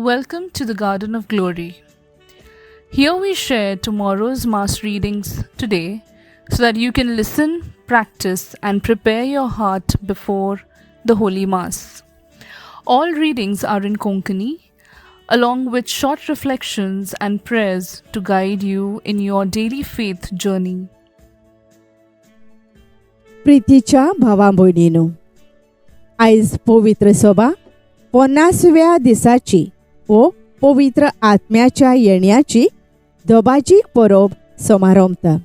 Welcome to the Garden of Glory. Here we share tomorrow's Mass readings today so that you can listen, practice, and prepare your heart before the Holy Mass. All readings are in Konkani, along with short reflections and prayers to guide you in your daily faith journey. प्रितीच्या भावा भयणीनो, आयज पवित्र सभा 50व्या दिसाची वो पवित्र आत्म्याच्या येण्याची दबाजीक परब समारंभता.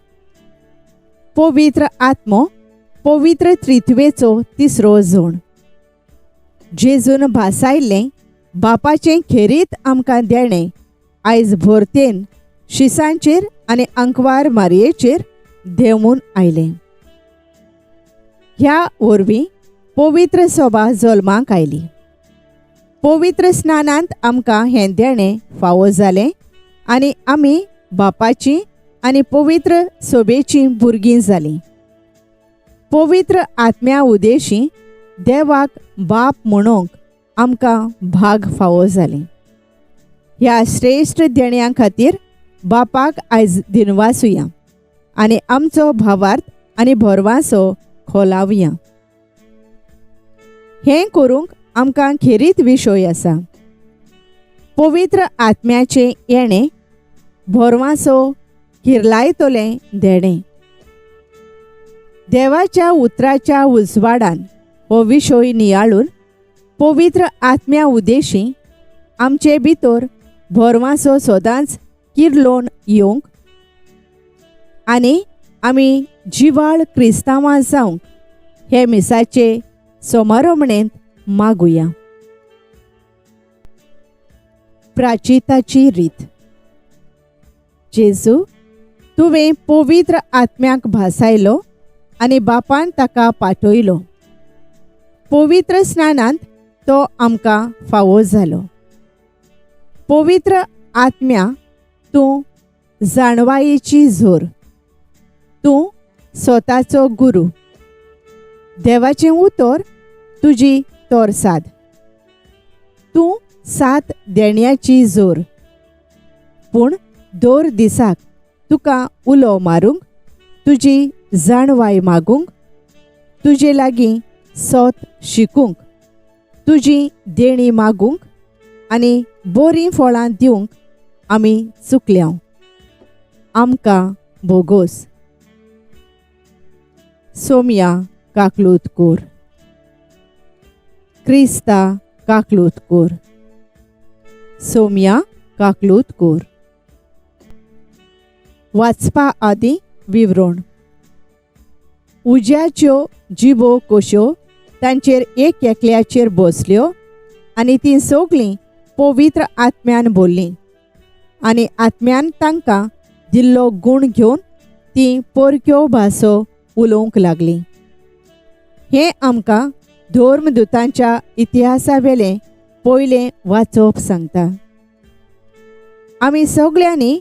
पवित्र आत्मो पवित्र त्रित्वेचो तिसरो जण. जेजून भासायल्लें बापाचें खेरीत आमकां देणें आयज भरतेन शिसांचेर आनी अंकवार मारयेचेर देंवून आयलें. ह्या वरवीं पवित्र सभा जल्माक आयली. पवित्र स्नानांत आमकां हें देणें फावो जालें आनी आमी बापाची आनी पवित्र सभेचीं भुरगीं जालीं. पवित्र आत्म्या उदेशी देवाक बाप म्हणूंक आमकां भाग फावो जालें. ह्या श्रेश्ठ देण्या खातीर बापाक आयज दिनवासुया आनी आमचो भावार्थ आनी भरवासो खोलावया. हें करूंक आमकां खेरीत विशय आसा. पवित्र आत्म्याचें येणें भरवासो किर्लायतलें देणें. देवाच्या उतराच्या उजवाडान हो विशय नियाळून पवित्र आत्म्या उदेशी आमचे भितर भरवासो सदांच किर्लोन येवंक आनी आमी जिवाळ क्रिस्तांवां जावंक हे मिसाचे समारंभणेंत मागुया. प्राचिताची रीत. जेजू, तुवें पवित्र आत्म्याक भासायलो आनी बापान ताका पाठयलो. पवित्र स्नानांत तो आमकां फावो जालो. पवित्र आत्म्या, तूं जाणवायेची जोर, तूं स्वताचो गुरू. देवाचें उतर तुजी तोरसाद, तूं सात देण्याची जोर. पूण दर दिसाक तुका उलो मारूंक, तुजी जाणवाय मागूंक, तुजे लागीं सोत शिकूंक, तुजी देणी मागूंक आनी बरीं फळां दिवंक आमी चुकल्या. आमकां भोगोस. सोमया काकलूत कोर. क्रिस्ता काकलूत कोर. सोमया काकलूत कोर. वाचपा आदीं विवरण. उज्याच्यो जिबो कश्यो तांचेर एक एकल्याचेर बसल्यो आनी तीं सगळीं पवित्र आत्म्यान भरलीं आनी आत्म्यान तांकां दिल्लो गूण घेवन तीं परक्यो भासो उलोवंक लागलीं. हें आमकां धर्मदुतांच्या इतिहासावेलें पयलें वाचप सांगता. आमी सगळ्यांनी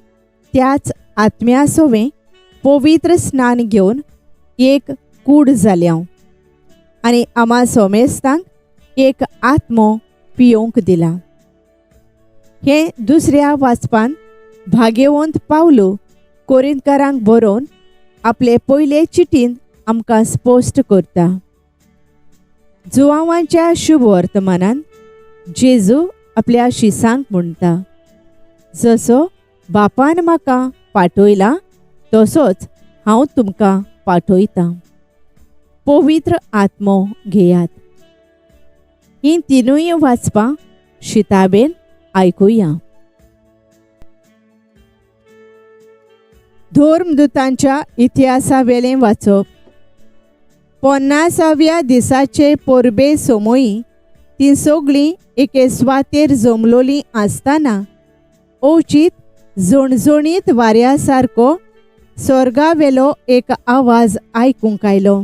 त्याच आत्म्या सोवें पवित्र स्नान घेवन एक कूड जाल्या आनी आमा सोमेस्तांक एक आत्मो पियोवंक दिला. हें दुसऱ्या वाचपान भाग्यवंत पावलो कोरिंतकारांक बरोवन आपले पयले चिटीन आमकां स्पश्ट करता. जुवांवांच्या शुभ वर्तमानान जेजू आपल्या शिसांक म्हणटा, जसो बापान म्हाका पाठयला तसोच हांव तुमकां पाठयतां. पवित्र आत्मो घेयात. हीं तिनूय वाचपां शिताबेन आयकुया. धर्मदुतांच्या इतिहासावेलें वाचप. 50व्या दिसाचे परबे समयी तीं सगळीं एके सुवातेर जमलोलीं आसतना अवचीत झणझणीत वाऱ्या सारको स्वर्गावेलो एक आवाज आयकूंक आयलो.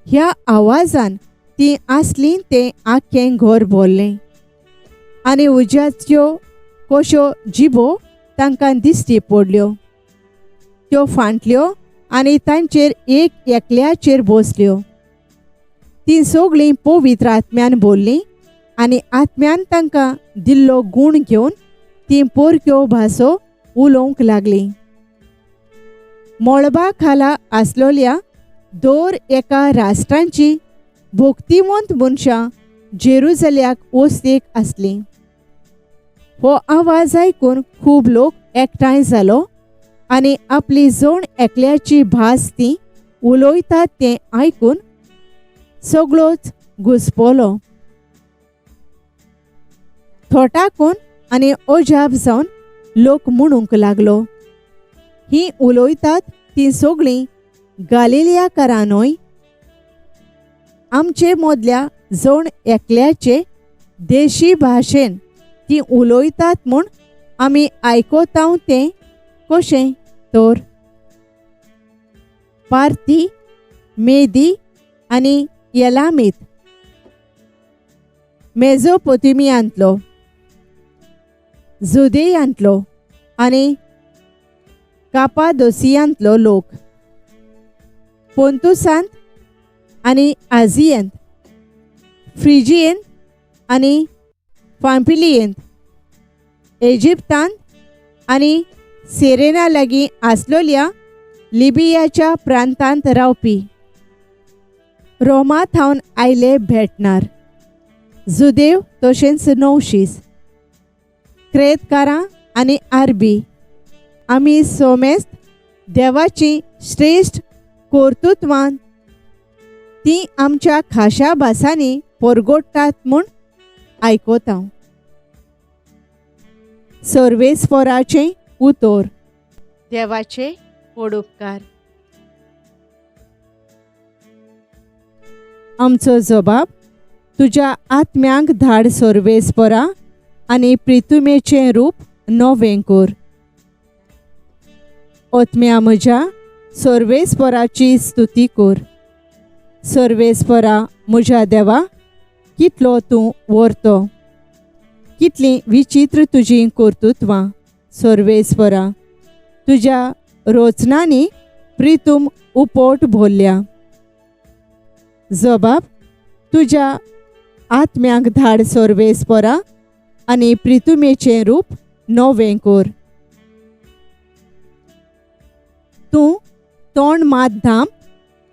ह्या आवाजान तीं आसलीं तें आख्खें घर भरलें आनी उज्याच्यो कश्यो जिबो तांकां दिश्टी पडल्यो. त्यो फांटल्यो आनी तांचेर एक एकल्याचेर बसल्यो. तीं सगळीं पवित्र आत्म्यान भरलीं आनी आत्म्यान तांकां दिल्लो गूण घेवन तीं पोरक्यो भासो उलोवंक लागलीं. मळबा खाला आसलोल्या दर एका राष्ट्रांची भक्तिवंत मनशां जेरुजल्याक वस्तेक आसलीं. हो आवाज आयकून खूब लोक एकठांय जालो आनी आपली जण एकल्याची भास ती उलयतात तें आयकून सगळोच घुसपलो. थोटाकून आनी अजाप जावन लोक म्हणूंक लागलो, ही उलयतात तीं सगळीं गालिलियाकारां न्हय? आमचे मदल्या जण एकल्याचे देशी भाशेन तीं उलयतात म्हूण आमी आयकतांव तें कशें तर? पार्थी, मेदी आनी एलामीत, मेजोपोतेमियांतलो, जुदेयांतलो आनी कापादोसियांतलो लोक, पोंतुसांत आनी आजियेंत, फ्रिजियेंत आनी पांपिलियेंत, इजिप्तांत आनी सेरेना लागीं आसलोल्या लिबियाच्या प्रांतांत रावपी, रोमा थावन आयले भेटणार, जुदेव तशेंच नवशीस, क्रेतकारां आनी आरबी, आमी सोमेस्त देवाची श्रेश्ठ कर्तृत्वान ती आमच्या खाशा भासांनी परगोडटात म्हूण आयकता. सर्वेस्पराचें उतर. देवाचे वडोपकार. आमचो जबाब तुज्या आत्म्यांक धाड सर्वेस्परा आनी प्रितुमेचें रूप नवें कर. आत्म्या म्हज्या सर्वेस्पराची स्तुती कर. सर्वेस्परा म्हज्या देवा, कितलो तूं व्हरतो, कितलीं विचित्र तुजीं कर्तृत्वां. सर्वेस्परा तुज्या रचनांनी प्रितूम उपोट भरल्या. जबाब तुज्या आत्म्यांक धाड सर्वेस्परा आनी प्रितुमेचें रूप नवें कर. तूं तोंड मात धांप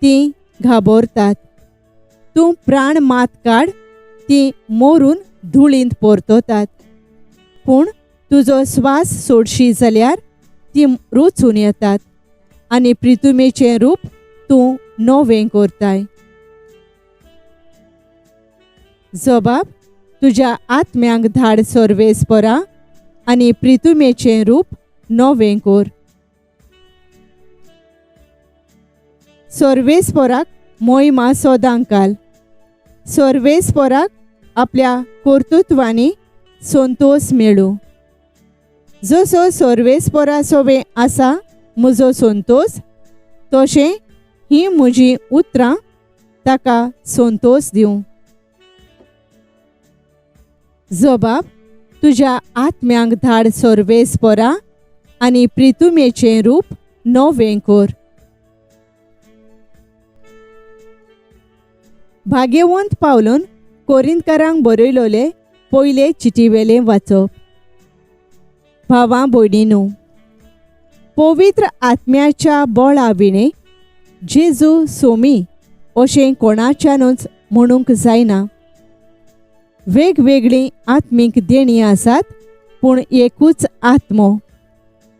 तीं घाबरतात, तूं प्राण मात काड तीं मोरून धुळींत परततात. पूण तुजो स्वास सोडशी जाल्यार तीं रोचून येतात आनी प्रितुमेचें रूप तूं नवें करताय. जबाब तुज्या आत्म्यांक धाड सर्वेस्परा आनी प्रितुमेचें रूप नवें कर. सर्वेस्पराक मोहिमा सदांकाल. सर्वेस्पराक आपल्या कर्तृत्वांनी संतोष मेळूं. जसो सर्वेस्परा सोबे आसा म्हजो संतोष, तशें हीं म्हजीं उतरां ताका संतोष दिवं. जबाब तुज्या आत्म्यांक धाड सर्वेस्परा आनी प्रितुमेचें रूप नवें कर. भाग्यवंत पावलून कोरिंतकारांक बरयलोले पयले चिटीवेलें वाचप. भावां भयणीनू, पवित्र आत्म्याच्या बळा विणें जेजू सोमी अशें कोणाच्यानूच म्हणूंक जायना. वेगवेगळीं आत्मीक देणीं आसात पूण एकूच आत्मो,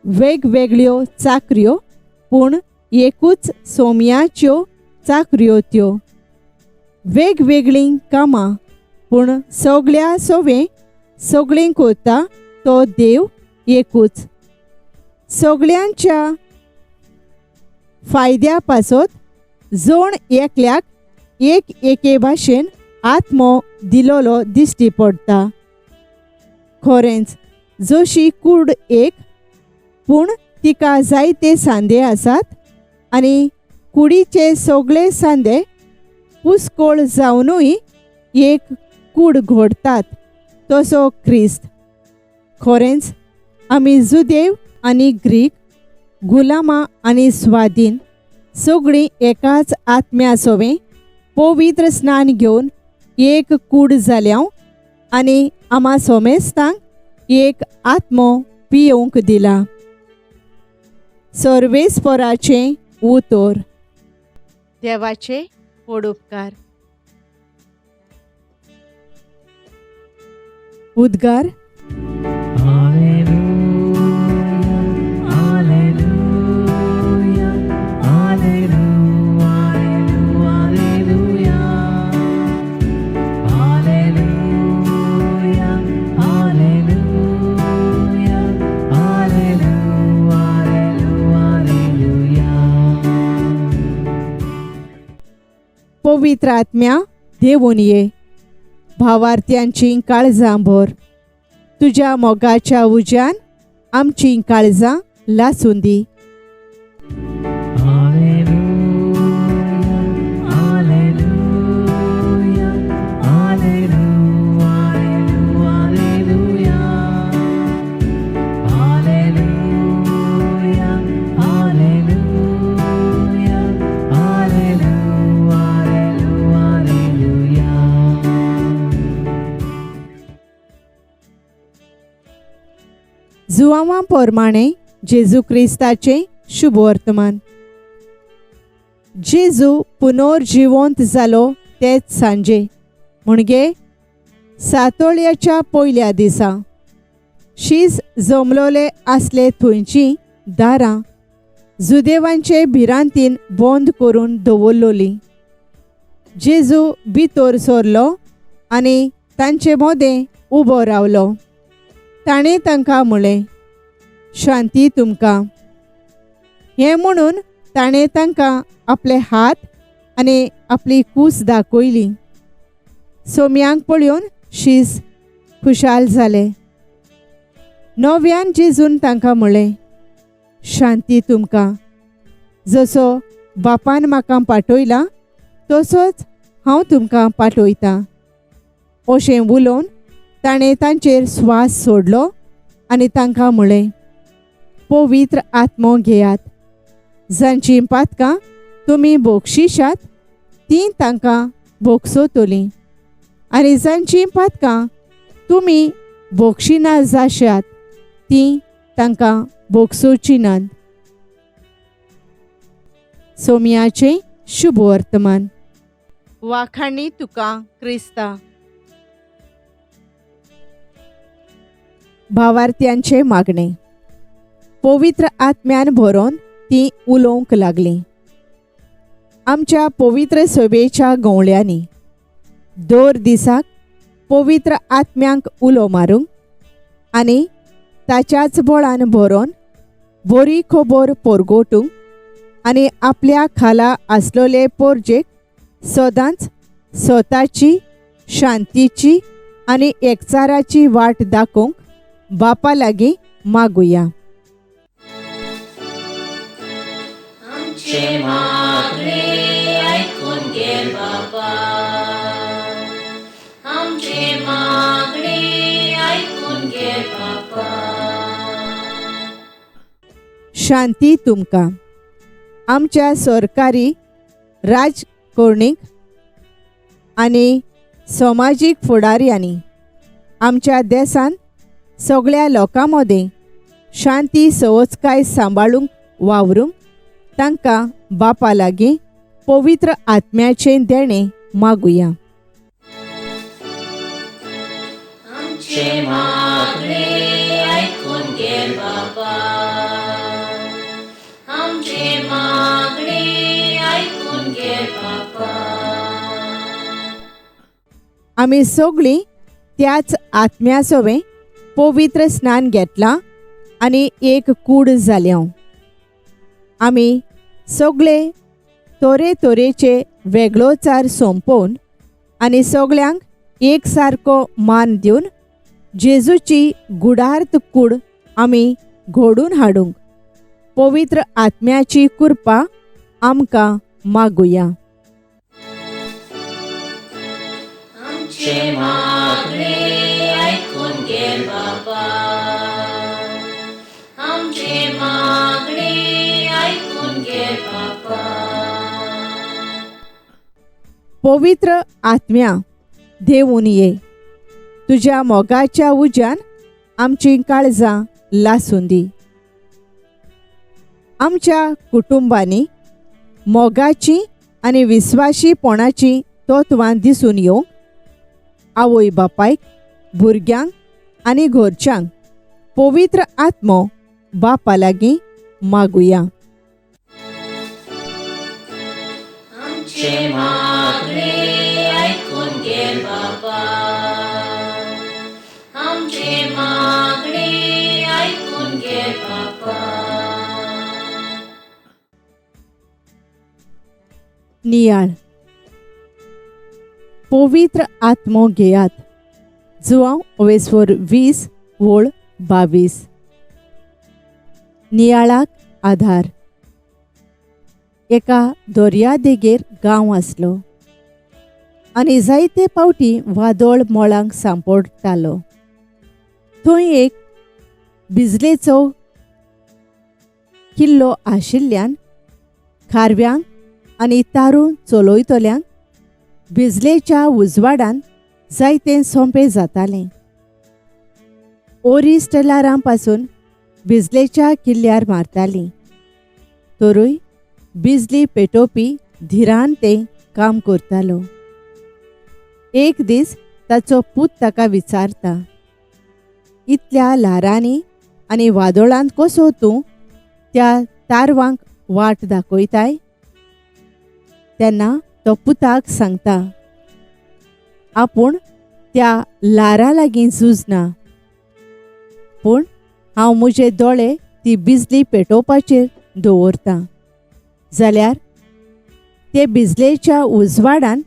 वेगवेगळ्यो चाकऱ्यो पूण एकूच सोम्याच्यो चाकऱ्यो त्यो, वेगवेगळीं कामां पूण सगळ्या सोवे सगळीं करता तो देव एकूच. सगळ्यांच्या फायद्या पासत जण एकल्याक एक एके भाशेन आत्मो दिलोलो दिश्टी पडटा. खरेंच जशी कूड एक पूण तिका जायते सांदे आसात आनी कुडीचे सगळे सांदे पुस्कोळ जावनूय एक कूड घडतात तसो क्रिस्त. खरेंच आमी जुदेव आनी ग्रीक, गुलामां आनी स्वाधीन सगळीं एकाच आत्म्या सोवें पवित्र स्नान घेवन एक कूड जाल्याव आनी आमा सोमेस्तांक एक आत्मो पियोवंक दिला. सर्वेस्पराचें उतर. देवाचे व्हड उपकार. उद्गार. पवित्र आत्म्या देवून ये, भावार्थ्यांची काळजां भर, तुज्या मोगाच्या उज्यान आमची काळजां लासून दी. जुवांवा प्रमाणे जेजू क्रिस्ताचें शुभ वर्तमान. जेजू पुनर्जिवंत जालो तेच सांजे, म्हणजे सातोळ्याच्या पयल्या दिसा. शीज जमलोले आसले थंयची दारां जुदेवांचे भिरांतीन बंद करून दवरलोली. जेजू भितर सरलो आनी तांचे मदें उबो रावलो. ताणें तांकां म्हळें, शांती तुमकां. हें म्हणून ताणें तांकां आपले हात आनी आपली कूस दाखयली. सोम्यांक पळोवन शीस खुशाल जाले. नव्यान जेजून तांकां म्हळें, शांती तुमकां. जसो बापान म्हाका पाठयला तसोच हांव तुमकां पाठयतां. अशें उलोवन ताणें तांचेर स्वास सोडलो आनी तांकां म्हळें, पवित्र आत्मो घेयात. जांचीं पातकां तुमी बक्षिशात तीं तांकां भोगसतलीं आनी जांचीं पातकां तुमी बक्षिना जाशात तीं तांकां भोगसोचीं नात. सोम्याचें शुभ वर्तमान. वाखाणी तुका क्रिस्ता. भावार्थ्यांचे मागणे. पवित्र आत्म्यान भरोन ती उलोवंक लागली. आमच्या पवित्र सभेच्या गवळ्यांनी दर दिसाक पवित्र आत्म्यांक उलो मारूंक आनी ताच्याच बळान भरोन बरी खबर परगटूंक आनी आपल्या खाला आसलेले पोरजेक सदांच स्वताची शांतीची आनी एकचाराची वाट दाखोवंक बापा लागीं मागुया. आमचें मागणें आयकून घे बाबा, आमचें मागणें आयकून घे बाबा. शांती तुमकां. आमच्या सरकारी राजकर्णीक आनी समाजीक फुडाऱ्यांनी आमच्या देशांत सगळ्या लोकां मदें शांती सवचकाय सांबाळूंक वावरूंक तांकां बापा लागीं पवित्र आत्म्याचें देणें मागुया. आमचें मागणें आयकून घे बाबा, आमचें मागणें आयकून घे बाबा. आमी सगळीं त्याच आत्म्या सवें पवित्र स्नान घेतलां आनी एक कूड जाल्या. आमी सगळे तरेतरेचे वेगळोचार सोंपोवन आनी सगळ्यांक एक सारको मान दिवन जेजूची गुडार्थ कूड आमी घडून हाडूंक पवित्र आत्म्याची कृपा आमकां मागुया. आमचें मागणें आयकून घे बाबा, आमचें मागणें आयकून घे बाबा. पवित्र आत्म्या देवून ये, तुज्या मोगाच्या उज्यान आमचीं काळजां लासून दी. आमच्या कुटुंबांनी मोगाची आनी विस्वाशीपणाची तत्वां दिसून येवंक आवय बापायक, भुरग्यांक आनी घरच्यांक पवित्र आत्मो बापा लागीं मागुया. आमचें मागणें आयकून घे बाबा, आमचें मागणें आयकून घे बाबा. नियाळ. पवित्र आत्मो घेयात. जुवांव ओवेस्वर 20 वळ 22. नियाळाक आधार. एका दर्या देगेर गांव आसलो आनी जायते पावटी वादळ मोळांक सांपडटालो. थंय एक बिजलेचो किल्लो आशिल्ल्यान खारव्यांक आनी तारून चलयतल्यांक बिजलेच्या उजवाडान जायते सोंपें जातालें. ओरिस्ट ल्हारां पासून बिजलेच्या किल्ल्यार मारतालीं, तरूय बिजली पेटोवपी धिरान तें काम करतालो. एक दीस ताचो पूत ताका विचारता, इतल्या ल्हारांनी आनी वादळांत कसो तूं त्या तारवांक वाट दाखयताय? तेन्ना तो पुताक सांगता, आपूण त्या ल्हारां लागीं झुजना, पूण हांव म्हजे दोळे ती बिजली पेटोवपाचेर दवरतां, जाल्यार ते बिजलेच्या उजवाडान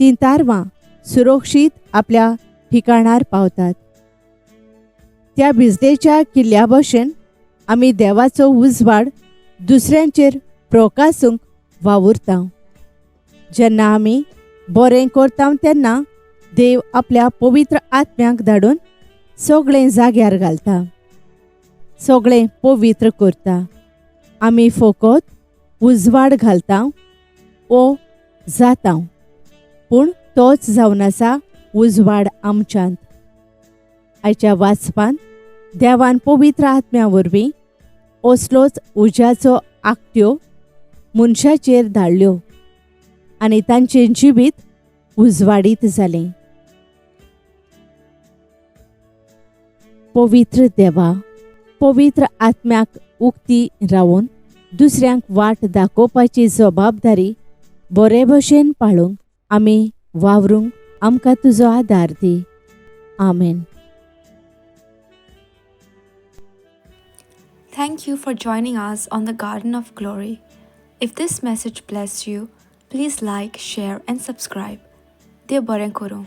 तीं तारवां सुरक्षीत आपल्या ठिकाणार पावतात. त्या बिजलेच्या किल्ल्या भशेन आमी देवाचो उजवाड दुसऱ्यांचेर प्रकासूंक वावुरता. जेन्ना आमी बरें करता तेन्ना देव आपल्या पवित्र आत्म्याक धाडून सगळें जाग्यार घालता, सगळें पवित्र करता. आमी फकत उजवाड घालता ओ जाता, पूण तोच जावन आसा उजवाड आमच्यांत. आयच्या वाचपान देवान पवित्र आत्म्या वरवीं असलोच उज्याचो आकट्यो मनशाचेर धाडल्यो आनी तांचें जिवीत उजवाडीत जालें. पवित्र देवा, पवित्र आत्म्याक उक्ती रावन दुसऱ्यांक वाट दाखोवपाची जबाबदारी बरे भशेन पाळूंक आमी वावरूंक आमकां तुजो आदार दी. आमेन. Thank you for joining us on the Garden of Glory. If this message blessed you, please like, share and subscribe. Dev बरें करूं.